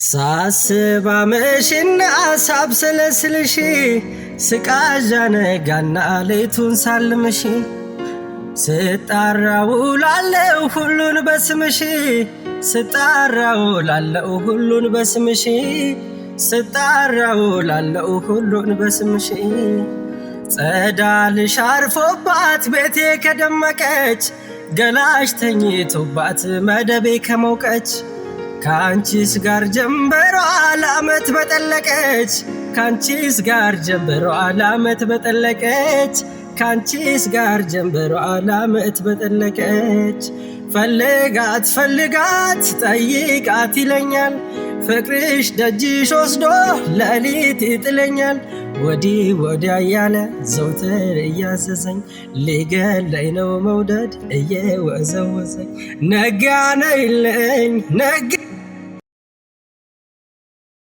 ሳስብ አመሽና ሳብሰለስልሽ፣ ስቃዣ ነጋና ሌቱን ሳልምሽ፣ ስጣራ ውላለው ሁሉን በስምሽ፣ ስጣራ ውላለው ሁሉን በስምሽ፣ ስጣራ ውላለው ሁሉን በስምሽ። ጸዳልሽ አርፎባት ቤቴ ከደመቀች፣ ገላሽ ተኝቶባት መደቤ ከሞቀች፣ ከአንቺስ ጋር ጀንበሯ ለዓመት በጠለቀች፣ ከአንቺስ ጋር ጀንበሯ ለዓመት በጠለቀች፣ ከአንቺስ ጋር ጀንበሯ ለዓመት በጠለቀች። ፈልጋት ፈልጋት ጠይቃት ይለኛል፣ ፍቅርሽ ደጅሽ ወስዶ ለሊት ይጥለኛል። ወዲህ ወዲያ እያለ ዘውትር እያዘዘኝ፣ ሊገለኝ ነው መውደድ እየወዘወዘኝ። ነጋ ነይልኝ ነጋ